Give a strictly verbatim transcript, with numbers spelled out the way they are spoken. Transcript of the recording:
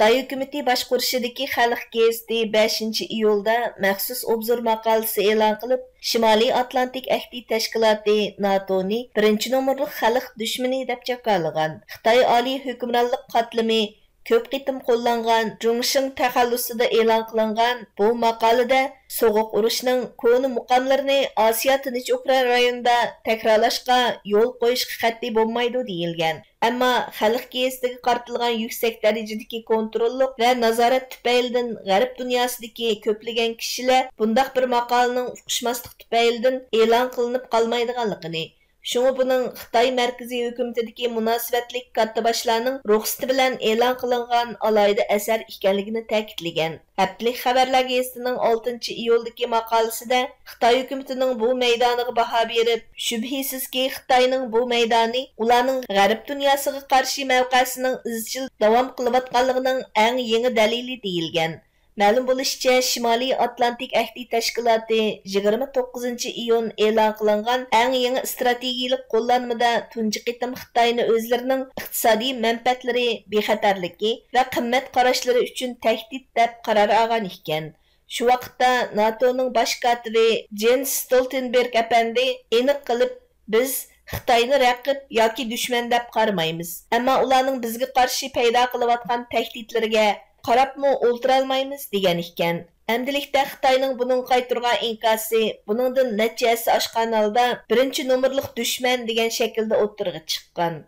خىتاي ھۆكۈمىتى باشقۇرۇشىدىكى خەلق گېزىتى بەشىنچى ئىيۇلدا مەخسۇس ئوبزور ماقالىسى ئېلان قىلىپ، شىمالىي ئاتلانتىك ئەھدى تەشكىلاتى ناتونى بىرىنچى نومۇرلۇق خەلق دۈشمىنى دەپ جاكارلىغان. خىتاي ئالىي ھۆكۈمرانلىق قاتلىمى كۆپ قېتىم قوللانغان جۇڭشىڭ تەخەللۇسىدا ئېلان قىلىنغان بۇ ماقالىدە سوغۇق ئۇرۇشنىڭ كونا مۇقاملىرىنى ئاسىيا تىنچ ئوكيان رايونىدا تەكرارلاشقا يول قويۇشقا قەتئىي بولمايدۇ دېيىلگەن. ئەمما خەلق گېزىتىگە قارىتىلغان يۈكسەك دەرىجىدىكى كونتروللۇق ۋە نازارەت تۈپەيلىدىن غەرب دۇنياسىدىكى كۆپلىگەن كىشىلەر بۇنداق بىر ماقالىنىڭ ئۇقۇشماسلىق تۈپەيلىدىن ئېلان قىلىنىپ قالمايدىغانلىقىنى، شۇڭا بۇنىڭ خىتاي مەركىزىي ھۆكۈمىتىدىكى مۇناسىۋەتلىك كاتتىباشلارنىڭ رۇخسىتى بىلەن ئېلان قىلىنغان ئالاھىدە ئەسەر ئىكەنلىكىنى تەكىتلىگەن. ھەپتىلىك خەۋەرلەر گېزىتىنىڭ ئالتىنچى ئىيۇلدىكى ماقالىسىدە خىتاي ھۆكۈمىتىنىڭ بۇ مەيدانىغا باھا بېرىپ، شۈبھىسىزكى، خىتاينىڭ بۇ مەيدانى ئۇلارنىڭ غەرب دۇنياسىغا قارشى مەۋقەسىنىڭ ئىزچىل داۋام قىلىۋاتقانلىقىنىڭ ئەڭ يېڭى دەلىلى دېيىلگەن. مەلۇم بولۇشىچە، شىمالىي ئاتلانتىك ئەھدى تەشكىلاتى يىگىرمە توققۇزىنچى ئىيۇن ئېلان قىلىنغان ئەڭ يېڭى ئىستراتېگىيىلىك قوللانمىدا تۇنجى قېتىم خىتاينى ئۆزلىرىنىڭ ئىقتىسادىي مەنپەئەتلىرى، بىخەتەرلىكى ۋە قىممەت قاراشلىرى ئۈچۈن تەھدىت دەپ قارار ئالغان ئىكەن. شۇ ۋاقىتتا ناتونىڭ باش كاتىپى جېنس ستولتېنبېرگ ئەپەندى ئېنىق قىلىپ، بىز خىتاينى رەقىب ياكى دۈشمەن دەپ قارىمايمىز، ئەمما ئۇلارنىڭ بىزگە قارشى پەيدا قىلىۋاتقان تەھدىتلىرىگە قاراپمۇ ئولتۇرالمايمىز، دېگەن ئىكەن. ئەمدىلىكتە خىتاينىڭ بۇنىڭغا قايتۇرغان ئىنكاسى بۇنىڭدىن نەچچە ھەسسە ئاشقان ھالدا بىرىنچى نومۇرلۇق دۈشمەن دېگەن شەكىلدە ئوتتۇرىغا چىققان.